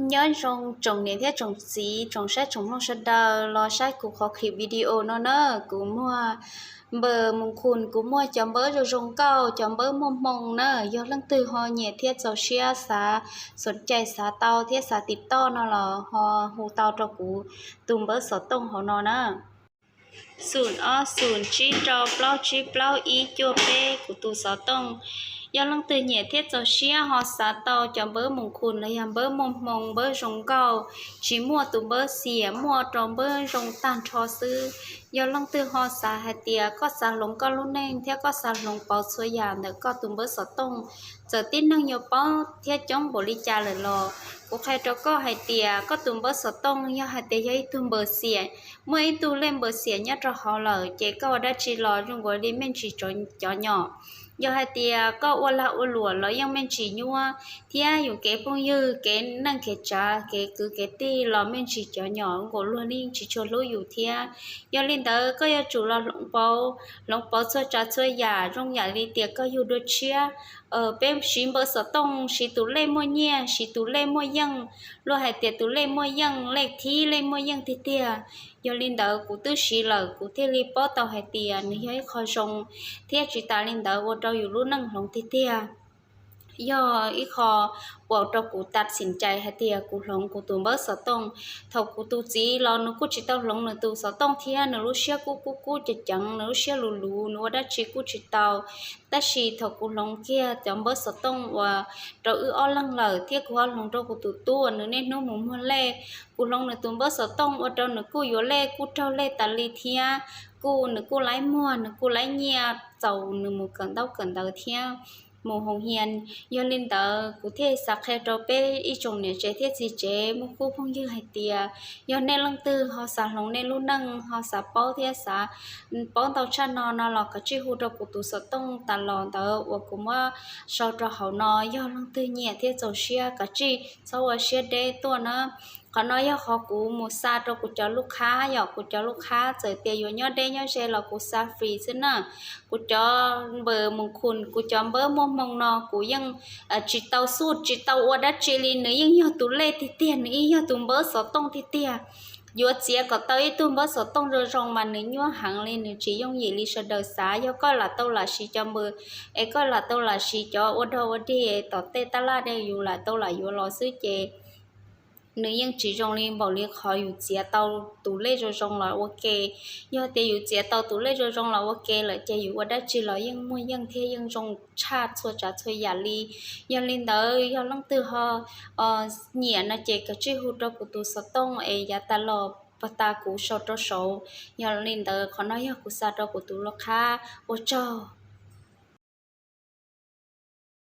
Nyob zoo tsoom niam thiab tsoom txiv, tsoom saib tsoom mloog sawv daws los saib kuv qhov clip video no na. Kuv muaj npawb mus khus, kuv muaj cov npawb zoo zoo nkauj, cov npawb muaj hmoo na. Yog leej twg ho nyiam thiab txaus siab xav xom cai xav tau thiab xav tim toj no los ho hu tau rau kuv tus npawb xov tooj hauv no na. Xoom ob xoom tsib rau plaub tsib plaub ib cuaj peb, kuv tus xov tooj. Yog leej twg nyiam thiab txaus siab ho xav tau cov npawb mus khus los yog npawb muaj hmoo, npawb zoo nkauj, tsis muaj tus npawb xiam, muaj rau npawb zoo tag nrho xwb. Yog leej twg ho xav hais tias koj xav hloov koj lub neej thiab koj xav hloov pauv txhua yam ntawm koj tus npawb xov tooj, txawm tib neeg yuav paub thiab coob npaum li cas lawm los kuv qhia rau koj hais tias koj tus npawb xov tooj yog hais tias yog ib tug npawb xiam, muaj ib tug lej npawb xiam nyob rau hauv lawm ces koj ua dab tsi los zoo nkaus li me ntsis cov nyom. Yog hais tias koj ua lag ua luam los yeej me ntsis nyuaj, thiab yus kev phooj ywg kev neej kev tsav kev kwv kev tij los me ntsis cov nyom nkaus luag yeej tsis tshua hlub yus thiab. Yog li ntawd koj yuav tsum los hloov pauv, hloov pauv txhua tsav txhua yam zoo yam li tias koj yug dua tshiab. Peb siv npawb xov tooj siv tus lej muaj nyiaj, siv tus lej muaj yeej, luag hais tias tus lej muaj yeej, lej thib lej muaj yeej tiag tiag. Yog li ntawd kuv twb siv lawm kuv thiaj li paub tau hais tias nws yog ib qho zoo, thiab tsis tas li ntawd ua rau yus lub neej hloov tiag tiag. Yog ib qho uas rau kuv tas xim cai hais tias kuv hloov kuv tus npawb xov tooj. Thaum kuv tus txiv los nws kuj tsis tau hloov nws tus xov tooj thiab, nws lub siab kub kub kub ceev ceev, nws lub siab luv luv, nws ua dab tsi kuj tsis tau. Tab sis thaum kuv hloov kiag cov npawb xov tooj uas rau wb ob leeg lawm thiab kuv ho hloov rau kuv tus tub uas nws niaj hnub mus muag lej, kuv hloov nws tus npawb xov tooj ua rau nws kuj yuav lej kuj raug lej tas li thiab, kuj nws kuj laib muag, nws kuj laib nyiaj txaus nws mus kawm ntaub kawm ntawv thiab mus hoos hias. Yog li ntawd kuv thiaj xav qhia rau peb ib tsoom niam tsev thiab txiv tsev muaj khub phooj ywg hais tias yog nej leej twg ho xav hloov nej lub neej, ho xav paub thiab xav paub ntau tshaj no no los kav tsij hu rau kuv tus xov tooj tas los ntawd uas kuv muab sau rau hauv no. Yog leej twg nyiam thiab txaus siab kav tsij txhob ua siab deb tuaj na. Qhov no yog qhov kuv mus xa rau kuv cov lub qhab, yog kuv cov lub qhab txawm tias yuav nyob deb nyob ze los kuv xa free xwb na. Kuv cov npawb mus khus, kuv cov npawb muaj hmoo no kuv yeej tsis tau xuj tsis tau ua dab tsi li, nws yeej yog tus lej tiag tiag, nws yeej yog tus npawb xov tooj tiag tiag. Yuav txiav kom tau ib tug npawb xov tooj zoo zoo mas nws nyuaj heev li, nws tsis yooj yim li sawv daws xav. Yog koj lam tau lam siv cov npawb es koj lam tau lam siv cov ua dog ua dig tom tej tab laj dej yus lam tau lam yuav los xwb ces nws yeej tsis zoo li npaum li qhov yus txiav tau tus lej zoo zoo los ua ke. Yog tias yus txiav tau tus lej zoo zoo los ua ke lawm ces yus ua dab tsi los yeej muaj yeej thiab yeej zoo tshaj txhua tsav txhua yam li. Yog li ntawd yog leej twg ho nyiam no ces kav tsij hu rau kuv tus xov tooj es yav tas los pag tas kuv sau rau saud. Yog li ntawd qhov no yog kuv xa rau kuv tus lub qhab. Ua tsaug.